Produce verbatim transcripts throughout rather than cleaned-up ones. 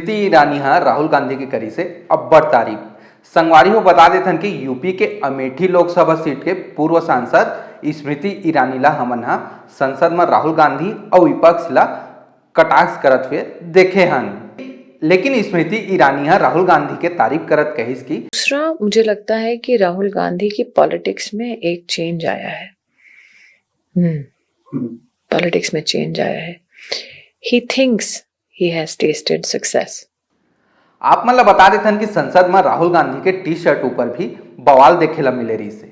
स्मृति ईरानी ह राहुल गांधी के करिस हे अब्बड़ तारीफ। संगवारी हो, बता देथन कि यूपी के अमेठी लोकसभा सीट के पूर्व सांसद स्मृति ईरानी ला हमन ह संसद म राहुल गांधी अउ विपक्ष ला कटाक्ष करत हुए देखे हन। लेकिन स्मृति ईरानी ह राहुल गांधी के तारीफ करत कहिस कि दूसरा, मुझे लगता है कि राहुल गांधी की पॉलिटिक्स में एक चेंज आया है। हम्म, पॉलिटिक्स में चेंज आया है। He thinks he has tasted success. आप मन ला बता देथन कि संसद म राहुल गांधी के टी शर्ट ऊपर भी बवाल देखे ला मिले रहिस हे,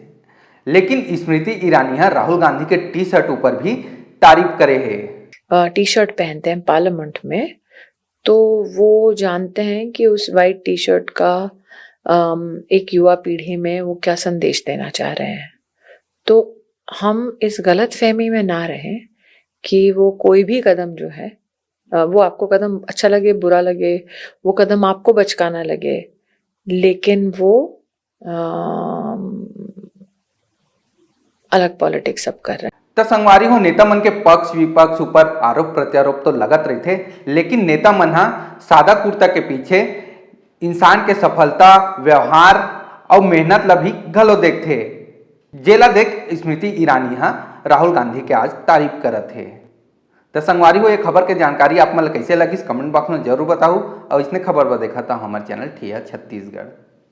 लेकिन स्मृति ईरानी ह राहुल गांधी के टी शर्ट ऊपर भी तारीफ करे हे। टी शर्ट पहनते हैं पार्लियामेंट में, तो वो जानते हैं कि उस वाइट टी शर्ट का अम, एक युवा पीढ़ी में वो क्या संदेश देना चाह रहे हैं। तो हम इस गलत फहमी में ना रहें कि वो कोई भी कदम जो है, अ, वो आपको कदम अच्छा लगे, बुरा लगे, वो कदम आपको बचकाना लगे, लेकिन वो अम, अलग पॉलिटिक्स अब कर रहे हैं। त संगवारी हो, नेता मन के पक्ष विपक्ष ऊपर आरोप प्रत्यारोप तो लगत रहिथे, लेकिन नेता मन ह सादा कुर्ता के पीछे इंसान के सफलता, व्यवहार अउ मेहनत ला भी घलो देखथे, जेला देख स्मृति ईरानी ह राहुल गांधी के आज तारीफ करत हे। त संगवारी हो, ये खबर के जानकारी आप मन ला कइसे लगिस, कमेंट बॉक्स में जरूर बताहू, अउ इसने खबर बर देखत रहव हमर चैनल ठिया छत्तीसगढ़।